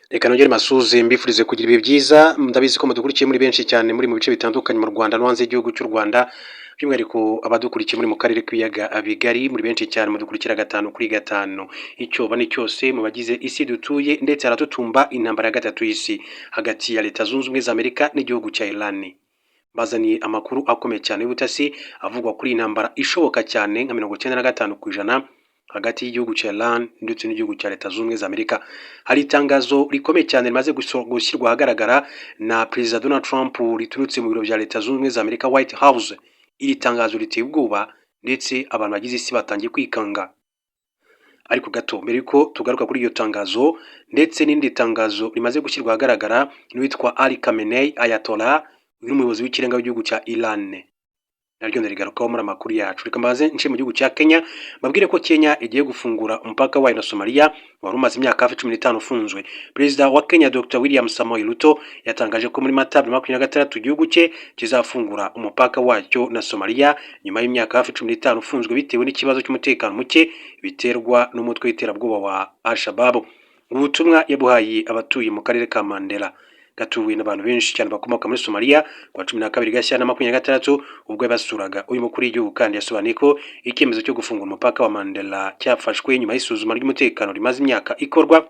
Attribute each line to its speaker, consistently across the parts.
Speaker 1: Reka nongere mbasuhuze, mbifurize kugira ibihe byiza. Ndabizi ko mudukurikiye muri benshi cyane, muri mu bice bitandukanye mu Rwanda no hanze y'igihugu cy'u Rwanda, by'umwihariko abadukurikiye muri mu karere k'ibiyaga bigari. Muri benshi cyane, mudukurikira gatanu kuri gatanu. Icyoba ni cyose mu bagize isi dutuye, ndetse haratutumba intambara ya gatatu y'isi hagati ya Leta Zunze Ubumwe za Amerika n'igihugu cya Iran. Bazaniye amakuru akomeye cyane y'ubutasi avugwa kuri iyi ntambara ishoboka cyane nka 95% hagati y'igihugu cya Iran ndetse n'igihugu cya Leta Zunze Ubumwe za Amerika. Hari itangazo rikomeye cyane rimaze gushyirwa ahagaragara na Perezida Donald Trump, riturutse mu biro bya Leta Zunze Ubumwe za Amerika, White House. Iri tangazo riteye ubwoba, ndetse abantu bagize isi batangiye kwikanga. Ariko gato mbere yuko tugaruka kuri iryo tangazo ndetse n'irindi tangazo rimaze gushyirwa ahagaragara n'uwitwa Ali Khamenei, Ayatollah, uyu ni umuyobozi w'ikirenga w'igihugu cya Iran, naryo ndarigarukaho muri amakuru yacu. Reka mbanze nce mu gihugu cya Kenya, mbabwire ko Kenya igiye gufungura umupaka wayo na Somalia wari umaze imyaka hafi 15 ufunzwe. Perezida wa Kenya, Dr William Samoei Ruto, yatangaje ko muri Mata 2026 igihugu cye kizafungura umupaka wacyo na Somalia nyuma y'imyaka hafi 15 ufunzwe bitewe n'ikibazo cy'umutekano muke biterwa n'umutwe w'iterabwoba wa Al-Shabaab. Ubutumwa yabuhaye abatuye mu karere ka Mandera gatuwe n'abantu benshi cyane bakomoka muri Somalia kuwa 12 Gashyantare 26 ubwo yabasuraga. Uyu mukuru w'igihugu kandi yasobanuye ko icyemezo cyo gufungura umupaka wa Mandera cyafashwe nyuma y'isuzuma ry'umutekano rimaze imyaka ikorwa.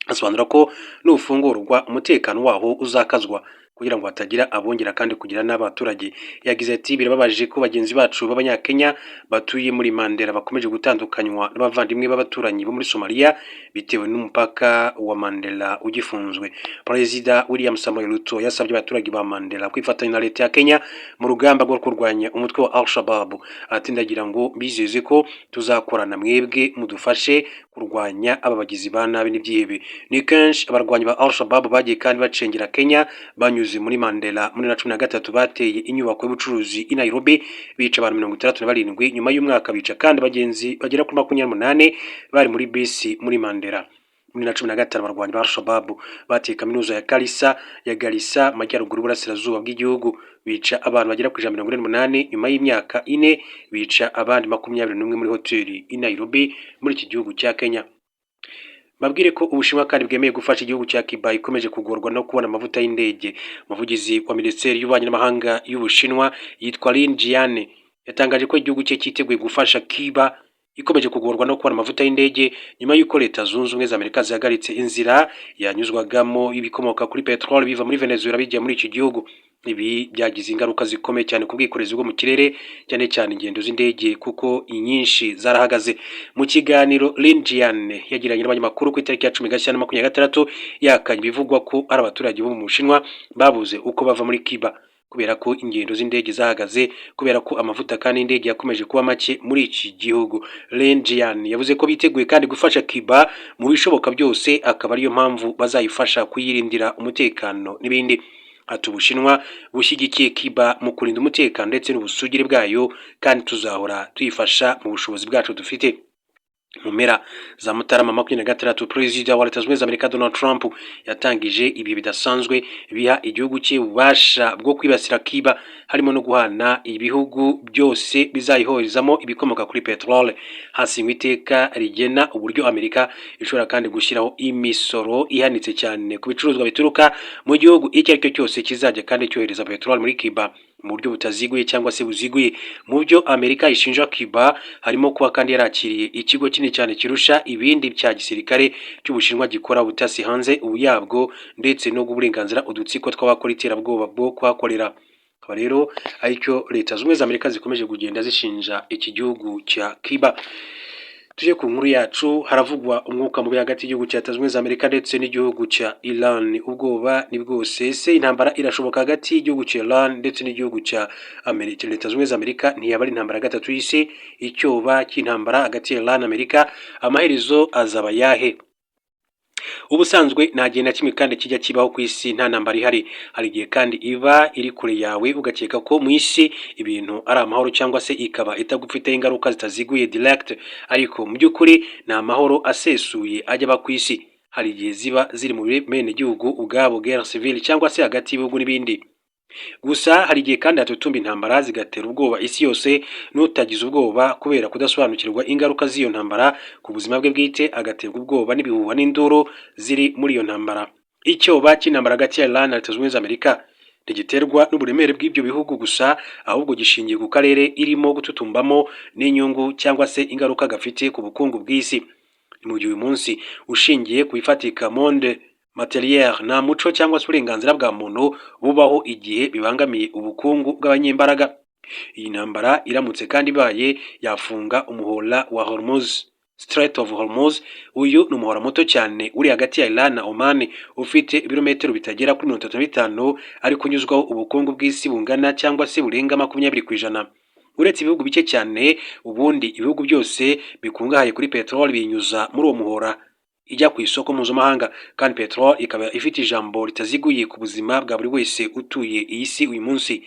Speaker 1: Asobanura ko nufungurwa umutekano waho uzakazwa kugira ngo hatagira abongera kandi kugira n'abaturage. Yagize ati: "Birababaje ko bagenzi bacu b'Abanyakenya batuye muri Mandera bakomeje gutandukanywa n'abavandimwe b'abaturanyi bo muri Somalia bitewe n'umupaka wa Mandera ugifunzwe." Perezida William Samoei Ruto yasabye abaturage ba Mandera kwifatanya na leta ya Kenya mu rugamba rwo kurwanya umutwe wa Al-Shabaab. Ati: "Ndagira ngo mbizeze ko tuzakorana, mwebwe mudufashe kurwanya aba bagizi ba nabi n'ibyihebe." Ni kenshi abarwanyi ba Al-Shabaab bagiye kandi bacengera Kenya banyuze muri Mandera. Muri 2013 bateye inyubako y'ubucuruzi i Nairobi, bica abantu 67. Nyuma y'umwaka bica kandi abagenzi bagera kuri 28 bari muri bisi muri Mandera. Muri 2015 abarwanyi ba Al-Shabaab bateye kaminuza ya Karisa ya Garissa mu majyaruguru y'uburasirazuba bw'igihugu, bica abantu bagera ku 148. Nyuma y'imyaka 4 bica abandi 21 muri hoteli i Nairobi muri iki gihugu cya Kenya. Babwire ko Ubushinwa kandi bwemeye gufasha igihugu cya Cuba ikomeje kugorwa no kubona amavuta y'indege. Umuvugizi wa Minisiteri y'Ububanyi n'Amahanga y'Ubushinwa yitwa Lin Jian yatangaje ko igihugu cye cyiteguye gufasha Cuba ikomeje kugorwa no kubona amavuta y'indege nyuma y'uko Leta Zunze Ubumwe za Amerika zihagaritse inzira yanyuzwagamo ibikomoka kuri peteroli biva muri Venezuela bijya muri iki gihugu. Ibi byagize ingaruka zikomeye cyane ku bwikorezi bwo mu kirere, cyane cyane ingendo z'indege, kuko inyinshi zarahagaze. Mu kiganiro Lin Jian yagiranye n'abanyamakuru ku itariki ya 10 Gashyantare 26, yakanye ibivugwa ko ari abaturage bo mu Bushinwa babuze uko bava muri Cuba kubera ko ingendo z'indege zahagaze, kubera ko amavuta kandi y'indege yakomeje kuba make muri iki gihugu. Lin Jian yavuze ko biteguye kandi gufasha Cuba mu bishoboka byose, akaba ariyo mpamvu bazayifasha kuyirindira umutekano n'ibindi. Ati: "Ubushinwa bushyigikiye Cuba mu kurinda umutekano ndetse n'ubusugire bwayo, kandi tuzahora tuyifasha mu bushobozi bwacu dufite." Mu mpera za Mutarama 26, Perezida wa Leta Zunze Ubumwe za Amerika Donald Trump yatangije ibihe bidasanzwe biha igihugu cye ububasha bwo kwibasira Cuba, harimo no guhana ibihugu byose bizayihorizamo ibikomoka kuri peteroli. Hasinywe iteka rigena uburyo Amerika ishobora kandi gushyiraho imisoro ihanitse cyane ku bicuruzwa bituruka mu gihugu icyo ari cyo cyose kizajya kandi cyohereza peteroli muri Cuba mu buryo butaziguye cyangwa se buziguye. Mu byo Amerika ishinja Cuba harimo kuba kandi yarakiriye ikigo kinini cyane kirusha ibindi cya gisirikare cy'Ubushinwa gikora ubutasi hanze ubu yabwo, ndetse no guha uburenganzira udutsiko tw'abakora iterabwoba bwo kuhakorera. Akaba rero aricyo Leta Zunze Ubumwe za Amerika zikomeje kugenda zishinja iki gihugu cya Cuba. Tujye ku nkuru yacu. Haravugwa umwuka mubi hagati y'igihugu cya Leta Zunze Ubumwe za Amerika ndetse n'igihugu cya Iran. Ubwoba ni bwose. Ese intambara irashoboka hagati y'igihugu cya Iran ndetse n'igihugu cya Amerika, Leta Zunze Ubumwe za Amerika? Ntiyaba ari intambara ya gatatu y'isi? Icyoba cy'intambara hagati ya Iran na Amerika, amaherezo azaba yahe? Ubusanzwe nta gihe na kimwe kandi kijya kibaho ku isi nta ntambara ihari. Hari igihe kandi iba iri kure yawe, ugakeka ko mu isi ibintu ari amahoro, cyangwa se ikaba itagufiteho ingaruka zitaziguye, direct, ariko mu by'ukuri ni amahoro asesuye ajya aba ku isi. Hari igihe ziba ziri mu bene gihugu ubwabo, guerre civile, cyangwa se hagati y'ibihugu n'ibindi. Gusa hari igihe kandi hatutumba intambara zigatera ubwoba isi yose, n'utagize ubwoba kubera kudasobanukirwa ingaruka z'iyo ntambara ku buzima bwe bwite agaterwa ubwoba n'ibihuha n'induru ziri muri iyo ntambara. Icyoba cy'intambara hagati ya Iran na Leta Zunze Ubumwe za Amerika ntigiterwa n'uburemere bw'ibyo bihugu gusa, ahubwo gishingiye ku karere irimo gututumbamo n'inyungu cyangwa se ingaruka gafite ku bukungu bw'isi. Ni mu gihe uyu munsi, ushingiye ku bifatika, monde matériel, nta muco cyangwa se uburenganzira bwa muntu bubaho igihe bibangamiye ubukungu bw'abanyembaraga. Iyi ntambara iramutse kandi ibaye yafunga umuhora wa Hormuz, Strait of Hormuz. Uyu ni umuhora muto cyane uri hagati ya Iran na Oman, ufite ibirometero bitagera kuri 35, ariko unyuzwaho ubukungu bw'isi bungana cyangwa se burenga 20%. Uretse ibihugu bike cyane, ubundi ibihugu byose bikungahaye kuri peteroli binyuza muri uwo muhora ijya ku isoko mpuzamahanga, kandi peteroli ikaba ifite ijambo ritaziguye ku buzima bwa buri wese utuye iyi si uyu munsi.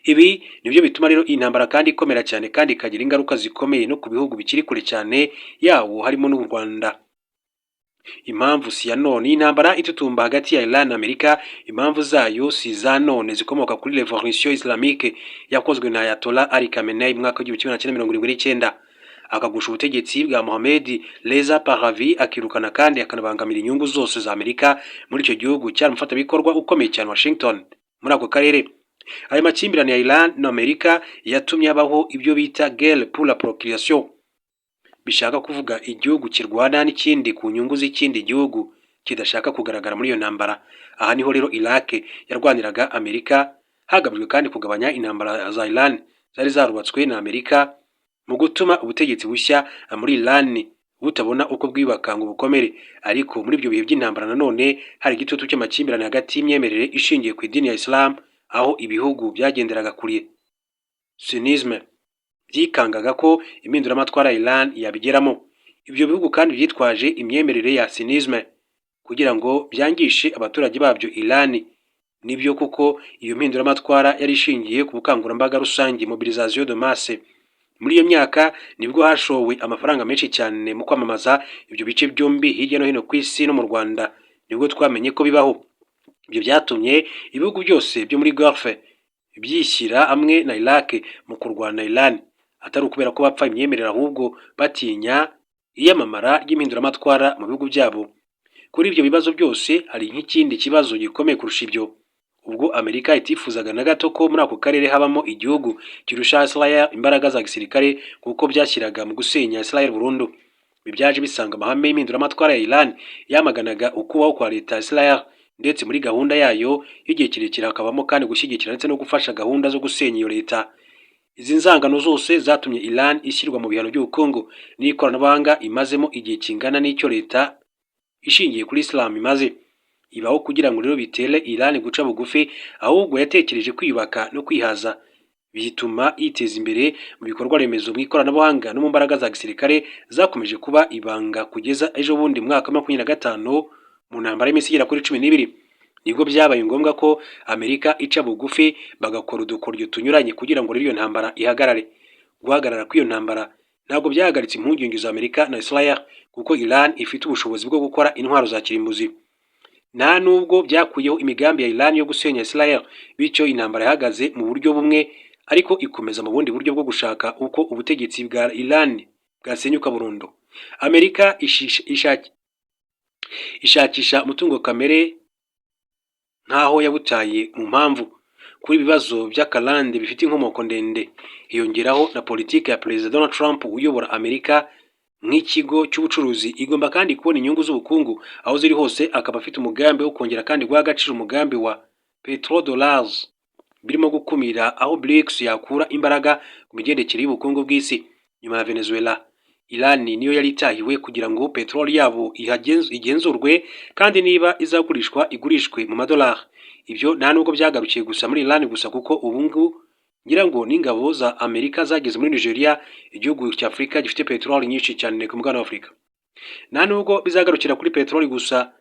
Speaker 1: Ibi nibyo bituma rero iyi ntambara kandi ikomera cyane, kandi ikagira ingaruka zikomeye no ku bihugu bikiri kure cyane yawo, harimo n'u Rwanda. Impamvu si ya none. Iyi ntambara itutumba hagati ya Iran na Amerika, impamvu zayo si iza none, zikomoka kuri Révolution Islamique yakozwe na Ayatollah Ali Khamenei mu mwaka w'1979, akagusha ubutegetsi bwa Mohamed Reza Pahlavi, akirukana kandi akanabangamira inyungu zose za Amerika muri icyo gihugu cyari umufatanyabikorwa ukomeye cyane Washington muri ako karere. Ayo makimbirane ya Iran na Amerika yatumye habaho ibyo bita guerre pour la procuration, bishaka kuvuga igihugu kirwana n'ikindi ku nyungu z'ikindi gihugu kidashaka kugaragara muri iyo ntambara. Aha niho rero Iraq yarwaniraga Amerika, hagamijwe kandi kugabanya intambara za Iran zari zarubatswe na Amerika mu gutuma ubutegetsi bushya muri Iran butabona uko bwiyubaka ngo bukomere. Ariko muri ibyo bihe by'intambara nanone hari igitutu cy'amakimbirane hagati y'imyemerere ishingiye ku idini ya Islam, aho ibihugu byagenderaga kure Sunnisme byikangaga ko impinduramatwara ya Iran yabigeramo. Ibyo bihugu kandi byitwaje imyemerere ya Sunnisme kugira ngo byangishe abaturage babyo Iran. Nibyo, kuko iyo mpinduramatwara yari ishingiye ku bukangurambaga rusange, mobilisation de masse. Muri iyo myaka nibwo hashowe amafaranga menshi cyane mu kwamamaza ibyo bice byombi hirya no hino ku isi, no mu Rwanda nibwo twamenye ko bibaho. Ibyo byatumye ibihugu byose byo muri Gulf byishyira hamwe na Iraq mu kurwana Iran, atari ukubera ko bapfa imyemerere, ahubwo batinya iyamamara ry'impinduramatwara mu bihugu byabo. Kuri ibyo bibazo byose hari nk'ikindi kibazo gikomeye kurusha ibyo. Ubwo Amerika itifuzaga na gato ko muri ako karere habamo igihugu kirusha Israel imbaraga za gisirikare, kuko byashyiraga mu gusenya Israel burundu. Ibi byaje bisanga amahame y'impinduramatwara ya Iran yamaganaga ukubaho kwa leta ya Israel, ndetse muri gahunda yayo y'igihe kirekire hakabamo kandi gushyigikira ndetse no gufasha gahunda zo gusenya iyo leta. Izi nzangano zose zatumye Iran ishyirwa mu bihano by'ubukungu n'ikoranabuhanga imazemo igihe kingana n'icyo leta ishingiye kuri Islam imaze ibaho. Kugira ngo rero bitere Iran guca bugufi, ahubwo yatekereje kwiyubaka no kwihaza, bituma yiteza imbere mu bikorwa remezo, mu ikoranabuhanga no mu mbaraga za gisirikare zakomeje kuba ibanga kugeza ejo bundi mu mwaka wa 25, mu ntambara y'iminsi igera kuri 12, nibwo byabaye ngombwa ko Amerika ica bugufi, bagakora udukoryo tunyuranye kugira ngo rero iyo ntambara ihagarare. Guhagarara kw'iyo ntambara ntabwo byahagaritse impungenge za Amerika na Israel, kuko Iran ifite ubushobozi bwo gukora intwaro za kirimbuzi. Nta nubwo byakuyeho imigambi ya Iran yo gusenya Israel. Bityo intambara yahagaze mu buryo bumwe, ariko ikomeza mu bundi buryo bwo gushaka uko ubutegetsi bwa Iran bwasenyuka burundu. Amerika ishakisha umutungo kamere nk'aho yabutaye mu mpamvu. Kuri ibibazo by'akarande bifite inkomoko ndende hiyongeraho na politiki ya Perezida Donald Trump uyobora Amerika nk'ikigo cy'ubucuruzi igomba kandi kubona inyungu z'ubukungu aho ziri hose, akaba afite umugambi wo kongera kandi guha agaciro umugambi wa petrodollars, birimo gukumira aho BRICS yakura imbaraga ku migendekere y'ubukungu bw'isi. Nyuma ya Venezuela, Iran niyo yari itahiwe kugira ngo peteroli yabo igenzurwe, kandi niba izagurishwa igurishwe mu madolari. Ibyo nta nubwo byagarukiye gusa muri Iran gusa, kuko ubu ngubu ngira ngo n'ingabo za Amerika zageze muri Nigeria, igihugu cya Afurika gifite peteroli nyinshi cyane ku mugabane wa Afurika. Nta nubwo bizagarukira kuri peteroli gusa,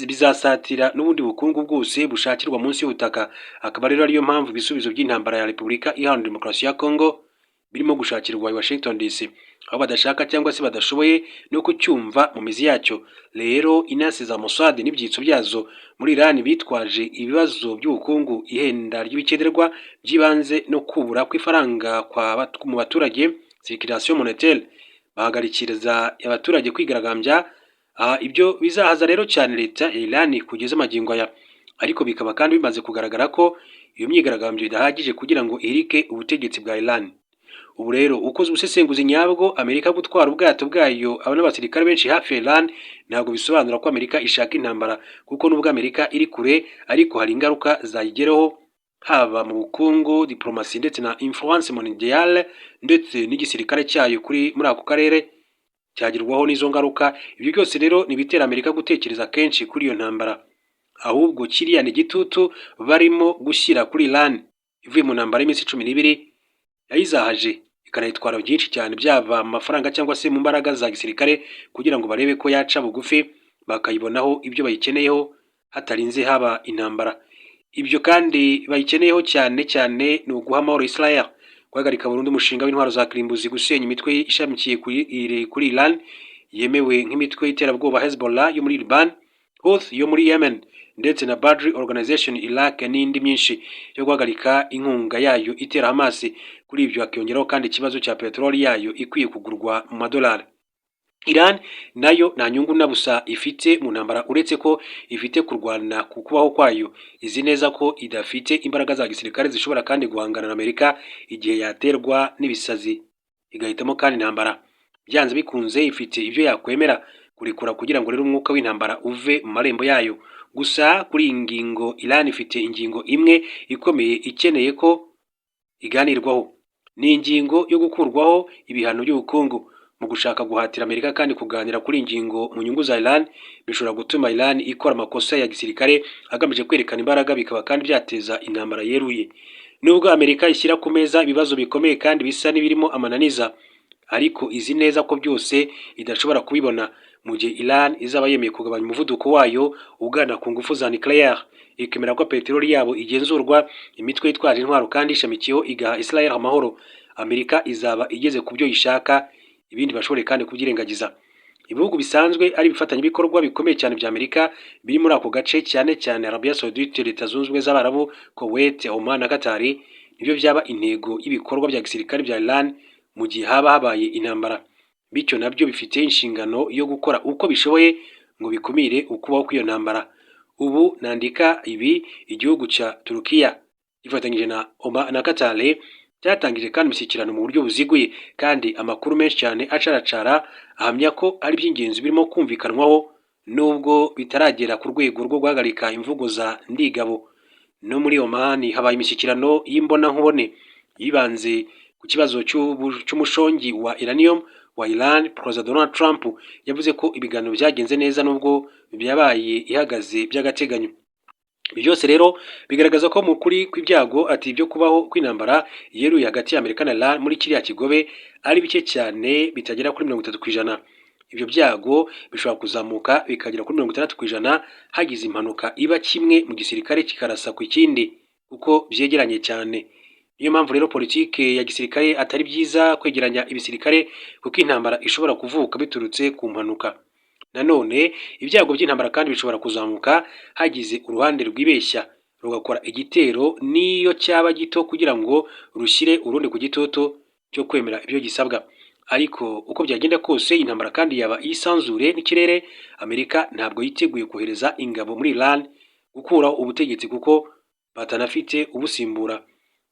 Speaker 1: bizasatira n'ubundi bukungu bwose bushakirwa munsi y'ubutaka. Akaba rero ariyo mpamvu ibisubizo by'intambara ya Repubulika Iharanira Demokarasi ya Congo Birimo gushakirwa i Washington DC, aho badashaka cyangwa se badashoboye no kucyumva mu mizi yacyo. Rero intasi za Mossad n'ibyitso byazo muri Iran bitwaje ibibazo by'ubukungu, ihenda ry'ibikenerwa by'ibanze no kubura kw'ifaranga kwa mu baturage, circulation monétaire, bahagarikiriza abaturage kwigaragambya. Ibyo bizahaza rero cyane leta ya Iran kugeza magingo aya, ariko bikaba kandi bimaze kugaragara ko iyo myigaragambyo idahagije kugira ngo ihirike ubutegetsi bwa Iran. Ubu rero ukoze ubusesenguzi nyabwo, Amerika gutwara ubwato bwayo aba n'abasirikare benshi hafi ya Iran ntabwo bisobanura ko Amerika ishaka intambara, kuko nubwo Amerika iri kure ariko hari ingaruka zayigeraho, haba mu bukungu, diplomasi ndetse na influence mondiale, ndetse n'igisirikare cyayo kuri muri ako karere cyagerwaho n'izo ngaruka. Ibyo byose rero ni ibitera Amerika gutekereza kenshi kuri iyo ntambara. Ahubwo kiriya ni igitutu barimo gushyira kuri Iran ivuye mu ntambara y'iminsi 12 yayizahaje, ikanayitwara byinshi cyane, byaba mu mafaranga cyangwa se mu mbaraga za gisirikare, kugira ngo barebe ko yaca bugufi bakayibonaho ibyo bayikeneyeho hatarinze haba intambara. Ibyo kandi bayikeneyeho cyane cyane ni uguha amahoro Israel, guhagarika burundu umushinga w'intwaro za kirimbuzi, gusenya imitwe ishamikiye kuri Iran yemewe nk'imitwe y'iterabwoba, Hezbollah yo muri Liban, Houthi yo muri Yemen ndetse na Badr Organization Iraq, n'indi myinshi yo guhagarika inkunga yayo itera Hamas. Kuri ibyo hakiyongeraho kandi ikibazo cya peteroli yayo ikwiye kugurwa mu madolari. Iran nayo nta nyungu na busa ifite mu ntambara, uretse ko ifite kurwana ku kubaho kwayo. Izi neza ko idafite imbaraga za gisirikare zishobora kandi guhangana na Amerika igihe yaterwa n'ibisazi igahitamo kandi intambara. Byanze bikunze ifite ibyo yakwemera kurekura kugira ngo rero umwuka w'intambara uve mu marembo yayo. Gusa kuri iyi ngingo, Iran ifite ingingo imwe ikomeye ikeneye ko iganirwaho, ni ingingo yo gukurwaho ibihano by'ubukungu. Mu gushaka guhatira Amerika kandi kuganira kuri iyi ngingo mu nyungu za Iran, bishobora gutuma Iran ikora amakosa ya gisirikare agamije kwerekana imbaraga, bikaba kandi byateza intambara yeruye. Nubwo Amerika ishyira ku meza ibibazo bikomeye kandi bisa n'ibirimo amananiza, ariko izi neza ko byose idashobora kubibona mu gihe Iran izaba yemeye kugabanya umuvuduko wayo ugana ku ngufu za nucléaire, ikemera ko peteroli yabo igenzurwa, imitwe yitwaje intwaro kandi ishamikiyeho igaha Israel amahoro. Amerika izaba igeze ku byo ishaka, ibindi bashobore kandi kubyirengagiza. Ibihugu bisanzwe ari ibifatanyabikorwa bikomeye cyane bya Amerika biri muri ako gace, cyane cyane Arabia Saudite, Leta Zunze Ubumwe z'Abarabu, Kuwait, Oman na Qatar, nibyo byaba intego y'ibikorwa bya gisirikare bya Iran mu gihe haba habaye intambara. Bityo nabyo bifite inshingano yo gukora uko bishoboye ngo bikumire ukubaho kw'iyo ntambara. Ubu nandika ibi, igihugu cya Turukiya gifatanyije na Oman na Qatar cyatangije kandi imishyikirano mu buryo buziguye, kandi amakuru menshi cyane acaracara ahamya ko ari iby'ingenzi birimo kumvikanwaho, nubwo bitaragera ku rwego rwo guhagarika imvugo za ndigabo. No muri Oman habaye imishyikirano y'imbonankubone yibanze ku kibazo cy'umushongi wa uranium wa Iran. Perezida Donald Trump yavuze ko ibiganiro byagenze neza nubwo byabaye ihagaze by'agateganyo. Ibi byose rero bigaragaza ko mu kuri kw'ibyago ati ibyo kubaho kw'intambara yeruye hagati ya Amerika na Iran muri kiriya kigobe ari bike cyane, bitagera kuri 30%. Ibyo byago bishobora kuzamuka bikagera kuri 60% hagize impanuka iba, kimwe mu gisirikare kikarasa ku kindi, kuko byegeranye cyane. Niyo mpamvu rero politike ya gisirikare atari byiza kwegeranya ibisirikare, kuko intambara ishobora kuvuka biturutse ku mpanuka. Nanone ibyago by'intambara kandi bishobora kuzamuka hagize uruhande rwibeshya rugakora igitero, n'iyo cyaba gito, kugira ngo rushyire urundi ku gitutu cyo kwemera ibyo gisabwa. Ariko uko byagenda kose, intambara kandi yaba iyisanzure n'ikirere, Amerika ntabwo yiteguye kohereza ingabo muri Iran gukuraho ubutegetsi, kuko batanafite ubusimbura.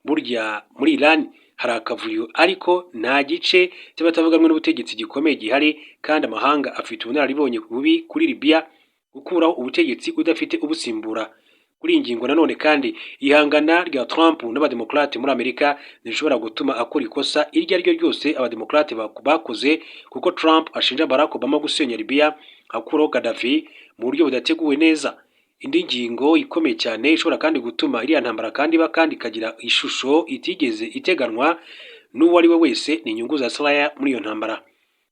Speaker 1: Burya muri Iran hari akavuyo, ariko nta gice cy'abatavuga rumwe n'ubutegetsi gikomeye gihari, kandi amahanga afite ubunararibonye bubi kuri Libya, gukuraho ubutegetsi udafite ubusimbura. Kuri iyi ngingo nanone kandi, ihangana rya Trump n'abademokarate muri Amerika rishobora gutuma akora ikosa iryo ari ryo ryose abademokarate bakoze, kuko Trump ashinja Barack Obama gusenya Libya akuraho Gaddafi mu buryo budateguwe neza. Indi ngingo ikomeye cyane ishobora kandi gutuma iriya ntambara kandi iba kandi ikagira ishusho itigeze iteganwa n'uwo ari we wese ni inyungu za Israel muri iyo ntambara.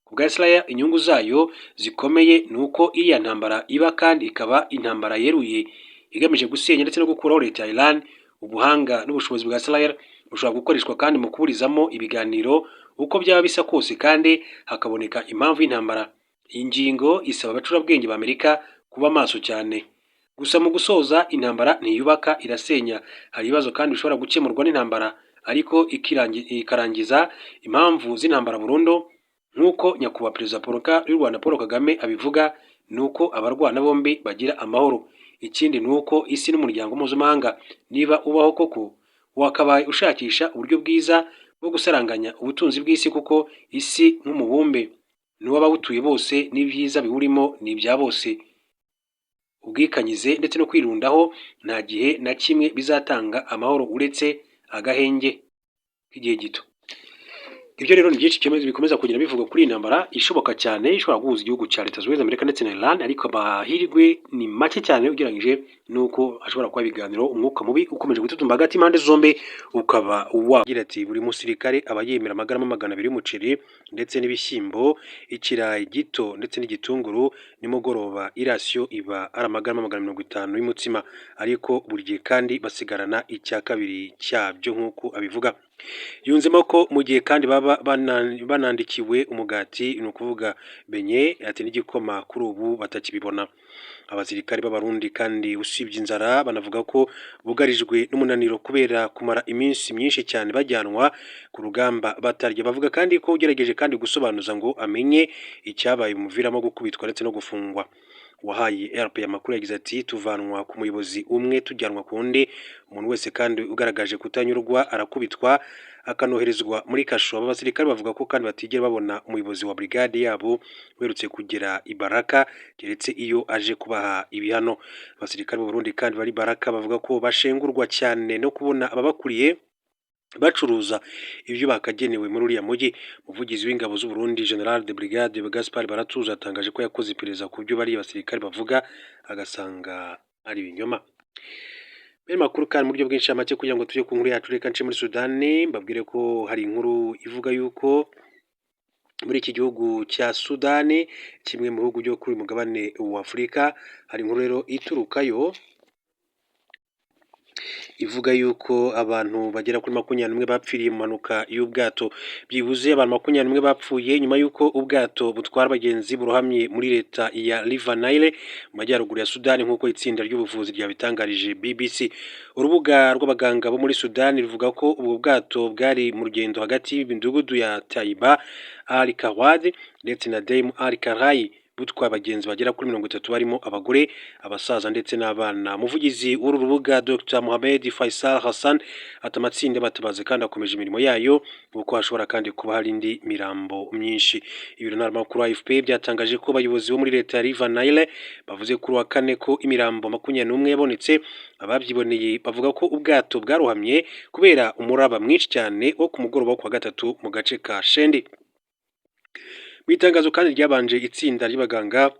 Speaker 1: Ku bwa Israel, inyungu zayo zikomeye ni uko iriya ntambara iba kandi ikaba intambara yeruye igamije gusenya ndetse no gukuraho leta ya Iran. Ubuhanga n'ubushobozi bwa Israel Bushobora gukoreshwa kandi mu kuburizamo ibiganiro uko byaba bisa kose, kandi hakaboneka impamvu y'intambara. Iyi ngingo isaba abacurabwenge ba Amerika kuba maso cyane. Gusa mu gusoza, intambara ntiyubaka, irasenya. Hari ibibazo kandi bishobora gukemurwa n'intambara, ariko ikarangiza impamvu z'intambara burundu, nk'uko Nyakubahwa Perezida Paul y'u Rwanda Paul Kagame abivuga, ni uko abarwana bombi bagira amahoro. Ikindi ni uko isi n'umuryango mpuzamahanga, niba ubaho koko, wakabaye ushakisha uburyo bwiza bwo gusaranganya ubutunzi bw'isi, kuko isi nk'umubumbe n'uw'abawutuye bose, n'ibyiza biwurimo ni ibya bose. Ubwikanyize ndetse no kwirundaho nta gihe na kimwe bizatanga amahoro, uretse agahenge k'igihe gito. Ibyo rero ni byinshi bikomeza kugenda bivugwa kuri iyi ntambara ishoboka cyane ishobora guhuza igihugu cya Leta Zunze Ubumwe za Amerika ndetse na Iran, ariko amahirwe ni make cyane ugereranyije n'uko hashobora kuba ibiganiro. Umwuka mubi ukomeje gututumba hagati y'impande zombi ukaba wagira ati buri musirikare aba yemera amagarama 200 y'umuceri ndetse n'ibishyimbo, ikirayi gito ndetse n'igitunguru. Nimugoroba irasiyo iba ari amagarama 150 y'umutsima, ariko buri gihe kandi basigarana icya kabiri cyabyo, nk'uko abivuga. Yunzemo ko mu gihe kandi baba banandikiwe umugati, ni ukuvuga beignet, ati n'igikoma kuri ubu batakibibona. Abasirikare b'Abarundi kandi usibye inzara banavuga ko bugarijwe n'umunaniro kubera kumara iminsi myinshi cyane bajyanwa ku rugamba batarya. Bavuga kandi ko ugerageje kandi gusobanuza ngo amenye icyabaye bimuviramo gukubitwa ndetse no gufungwa. Uwahaye RP amakuru yagize ati tuvanwa ku muyobozi umwe tujyanwa ku wundi, umuntu wese kandi ugaragaje kutanyurwa arakubitwa akanoherezwa muri kasho. Aba basirikare bavuga ko kandi batigera babona umuyobozi wa brigade yabo uherutse kugera i Baraka, keretse iyo aje kubaha ibihano. Abasirikare b'u Burundi kandi bari Baraka bavuga ko bashengurwa cyane no kubona ababakuriye bacuruza ibyo bakagenewe muri uriya mujyi. Umuvugizi w'ingabo z'u Burundi, General de Brigade Gaspard Baratuza, yatangaje ko yakoze iperereza ku byo bariya basirikare bavuga, agasanga ari ibinyoma. Mbere makuru kandi mu buryo bwinshi make kugira ngo tujye ku nkuru yacu, reka nce muri Sudani mbabwire ko hari inkuru ivuga yuko muri iki gihugu cya Sudani, kimwe mu bihugu byo kuri uyu mugabane wa Afurika, hari inkuru rero iturukayo ivuga yuko abantu bagera kuri 21 bapfiriye mu mpanuka y'ubwato. Byibuze abantu 21 bapfuye nyuma y'uko ubwato butwara abagenzi burohamye muri leta ya River Nile mu majyaruguru ya Sudani, nk'uko itsinda ry'ubuvuzi ryabitangarije BBC. Urubuga rw'abaganga bo muri Sudani ruvuga ko ubwo bwato bwari mu rugendo hagati y'imidugudu ya Taiba Al Kawad ndetse na Deim Al Karai, butwaye abagenzi bagera kuri 30, barimo abagore, abasaza ndetse n'abana. Umuvugizi w'uru rubuga, Dr Mohamed Faisal Hassan, ati amatsinda y'abatabazi kandi akomeje imirimo yayo, kuko hashobora kandi kuba hari indi mirambo myinshi. Ibiro ntaramakuru AFP byatangaje ko abayobozi bo muri leta ya River Nile bavuze kuri uwa kane ko imirambo 21 yabonetse. Ababyiboneye bavuga ko ubwato bwarohamye kubera umuraba mwinshi cyane wo ku mugoroba wo kuwa gatatu mu gace ka Shendi. Mu itangazo kandi ryabanje, itsinda ry'abaganga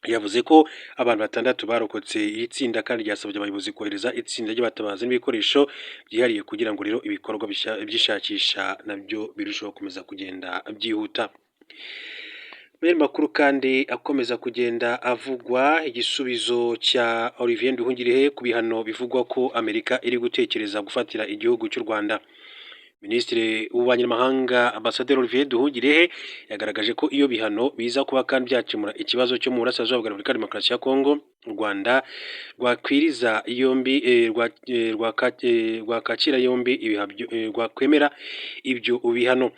Speaker 1: yavuze ko abantu batandatu barokotse. Iri tsinda kandi ryasabye abayobozi kohereza itsinda ry'abatabazi n'ibikoresho byihariye kugira ngo rero ibikorwa by'ishakisha nabyo birusheho gukomeza kugenda byihuta. Mu makuru kandi akomeza kugenda avugwa, igisubizo cya Olivier Nduhungirehe ku bihano bivugwa ko Amerika iri gutekereza gufatira igihugu cy'u Rwanda. Minisitiri w'Ububanyi n'Amahanga, Ambasaderi Olivier Nduhungirehe, yagaragaje ko iyo bihano biza kuba kandi byakemura ikibazo cyo mu burasirazuba bwa Repubulika ya Demokarasi ya Kongo, u Rwanda rwakwiriza yombi, rwakakira yombi, rwakwemera ibyo bihano.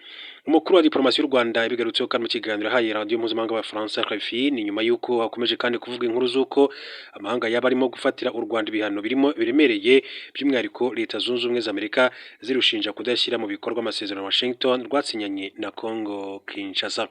Speaker 1: Umukuru wa diplomasi y'u Rwanda yabigarutseho kandi mu kiganiro yahaye radiyo mpuzamahanga y'Abafaransa RFI. Ni nyuma y'uko hakomeje kandi kuvuga inkuru z'uko amahanga yaba arimo gufatira u Rwanda ibihano birimo biremereye, by'umwihariko Leta Zunze Ubumwe za Amerika zirushinja kudashyira mu bikorwa amasezerano Washington rwasinyanye na Congo Kinshasa.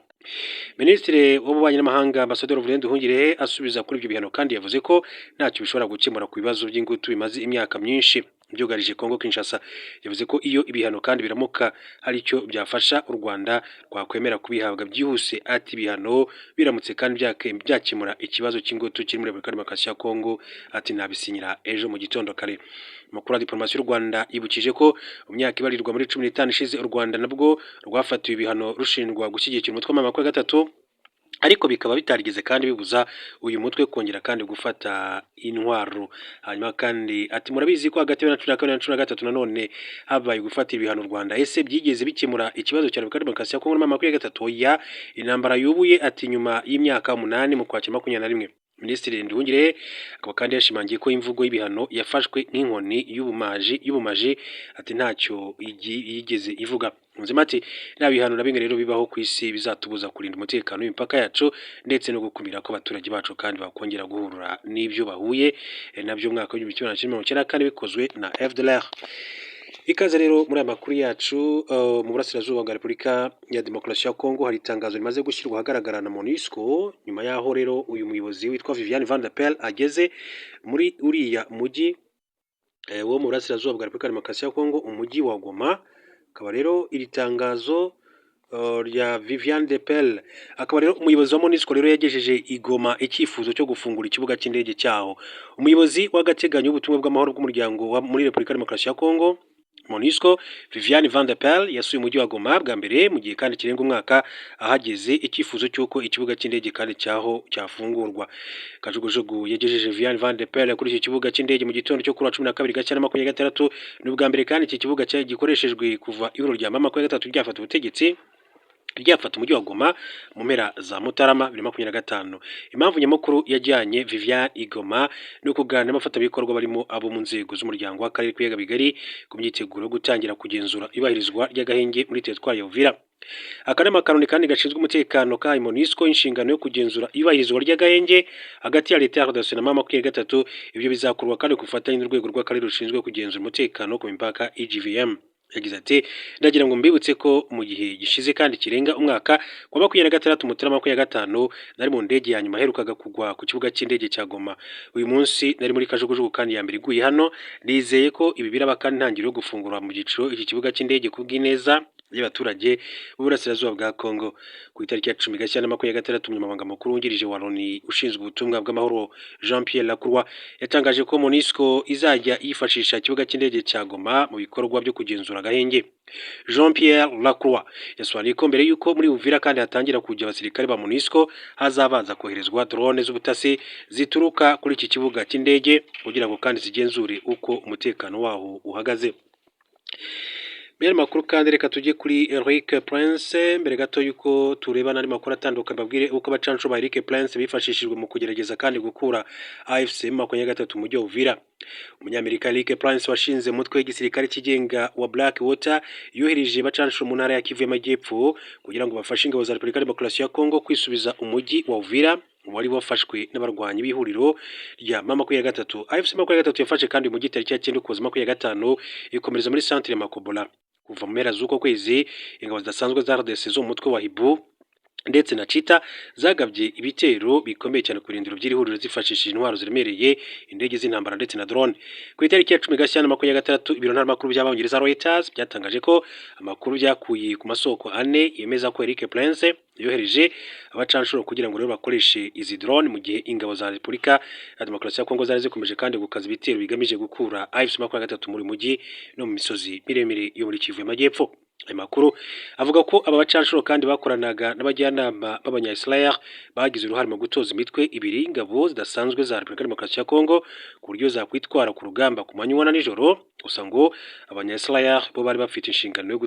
Speaker 1: Minisitiri w'Ububanyi n'Amahanga, Ambasaderi Olivier Nduhungirehe, asubiza kuri ibyo bihano kandi yavuze ko ntacyo bishobora gukemura ku bibazo by'ingutu bimaze imyaka myinshi byugarije Congo Kinshasa. Yavuze ko iyo ibihano kandi biramuka hari icyo byafasha, u Rwanda rwakwemera kubihabwa byihuse. Ati ibihano biramutse kandi byakemura ikibazo cy'ingutu kiri muri Repubulika ya Demokarasi ya Congo, ati nabisinyira ejo mu gitondo kare. Umukuru wa diplomasi y'u Rwanda yibukije ko mu myaka ibarirwa muri 15 ishize, u Rwanda nabwo rwafatiwe ibihano rushinjwa gushyigikira umutwe wa 23. Ariko bikaba bitarigeze kandi bibuza uyu mutwe kongera kandi gufata intwaro. Hanyuma kandi ati: "Murabizi ko hagati ya 2012 na 2013 nanone habaye gufata ibihano u Rwanda. Ese byigeze bikemura ikibazo cya Repubulika Demokarasi ya Kongo na 23? Oya." Intambara yubuye ati nyuma y'imyaka 8 mu Kwakira 21. Minisitiri Nduhungirehe akaba kandi yashimangiye ko imvugo y'ibihano yafashwe nk'inkoni y'ubumaji, ati ntacyo yigeze ivuga. Muzima ati: "Nta bihano na bimwe rero bibaho ku isi bizatubuza kurinda umutekano w'imipaka yacu ndetse no gukumira ko abaturage bacu kandi bakongera guhura n'ibyo bahuye nabyo mu mwaka w'1994 bikozwe na FDLR." Ikaze rero muri aya makuru yacu. Mu burasirazuba bwa Repubulika ya Demokarasi ya Kongo hari itangazo rimaze gushyirwa ahagaragara na MONUSCO, nyuma y'aho rero uyu muyobozi witwa Viviane Van der Perre ageze muri uriya mujyi wo mu burasirazuba bwa Repubulika ya Demokarasi ya Kongo, umujyi wa Goma. Akaba rero iri tangazo rya Viviane de Pelle, akaba rero umuyobozi wa MONUSCO rero yagejeje i Goma icyifuzo cyo gufungura ikibuga cy'indege cyaho. Umuyobozi w'agateganyo w'ubutumwa bw'amahoro bw'umuryango muri Repubulika ya Demokarasi ya Kongo, MONUSCO, Viviane Van der Perre, yasuye umujyi wa Goma bwa mbere mu gihe kandi kirenga umwaka, ahageze icyifuzo cy'uko ikibuga cy'indege kandi cyaho cyafungurwa. Kajugujugu yagejeje Viviane Van der Perre kuri iki kibuga cy'indege mu gitondo cyo kuri wa 12 Gashyantare 26. Ni ubwa mbere kandi iki kibuga gikoreshejwe kuva ihuriro rya M23 ryafata ubutegetsi, ryafata umujyi wa Goma mu mpera za Mutarama 2025. Impamvu nyamukuru yajyanye Viviane i Goma ni ukuganira n'abafatanyabikorwa barimo abo mu nzego z'umuryango w'akarere k'ibiyaga bigari ku myiteguro yo gutangira kugenzura iyubahirizwa ry'agahenge muri teritwari ya Uvira. Akanama ka Loni kandi gashinzwe umutekano kahaye MONUSCO inshingano yo kugenzura iyubahirizwa ry'agahenge hagati ya leta ya RDC na M23. Ibyo bizakorwa kandi ku bufatanye n'urwego rw'akarere rushinzwe kugenzura umutekano ku mipaka, EGVM. Yagize ati: "Ndagira ngo mbibutse ko mu gihe gishize kandi kirenga umwaka, ku wa 26 Mutarama 25, nari mu ndege ya nyuma yaherukaga kugwa ku kibuga cy'indege cya Goma. Uyu munsi nari muri kajugujugu kandi ya mbere iguye hano. Nizeye ko ibi biraba kandi intangiriro yo gufungura mu byiciro iki kibuga cy'indege ku bw'ineza y'abaturage b'uburasirazuba bwa Congo." Ku itariki ya 10 Gashyantare 26, umunyamabanga mukuru wungirije wa Loni ushinzwe ubutumwa bw'amahoro, Jean Pierre Lacroix, yatangaje ko MONUSCO izajya yifashisha ikibuga cy'indege cya Goma mu bikorwa byo kugenzura agahenge. Jean Pierre Lacroix yasobanuye ko mbere y'uko muri Uvira kandi hatangira kujya abasirikare ba MONUSCO, hazabanza koherezwa drone z'ubutasi zituruka kuri iki kibuga cy'indege kugira ngo kandi zigenzure uko umutekano waho uhagaze. Muri makuru kandi reka tujye kuri Eric Prince. Mbere gato yuko tureba n'andi makuru atandukanye, babwire uko abacancuro ba Eric Prince bifashishijwe mu kugerageza kandi gukura AFC 23 mu mujyi wa Uvira. Umunyamerika Eric Prince washinze umutwe w'igisirikare kigenga wa Black Water yohereje abacancuro mu ntara ya Kivu y'Amajyepfo kugira ngo bafashe ingabo za Repubulika Demokarasi ya Kongo kwisubiza umujyi wa Uvira wari wafashwe n'abarwanyi b'ihuriro rya M23. AFC 23 yafashe kandi umujyi tariki ya 9 Ukuboza 25, ikomereza muri centre ya Makobola. Kuva mu mpera z'uko kwezi, ingabo zidasanzwe za RDC zo mu mutwe wa Hibu ndetse na Cheetah zagabye ibitero bikomeye cyane ku birindiro by'iri huriro zifashishije intwaro ziremereye, indege z'intambara ndetse na drone. Ku itariki ya 10 Gashyantare 26, ibiro ntaramakuru by'Abongereza Reuters byatangaje ko amakuru byakuye ku masoko ane yemeza ko Eric Prince yohereje abacanshuro kugira ngo rero bakoreshe izi drone mu gihe ingabo za Repubulika ya Demokarasi ya Kongo zari zikomeje kandi gukaza ibitero bigamije gukura AFC 23 muri mujyi no mu misozi miremire yo muri Kivu y'Amajyepfo. Ayo makuru avuga ko aba bacanshuro kandi bakoranaga n'abajyanama b'abanya-Israel bagize uruhare mu gutoza imitwe ibiri y'ingabo zidasanzwe za Repubulika Demokarasi ya Kongo ku buryo zakwitwara ku rugamba ku manywa na nijoro. Gusa ngo abanya-Israel bo bari bafite inshingano yo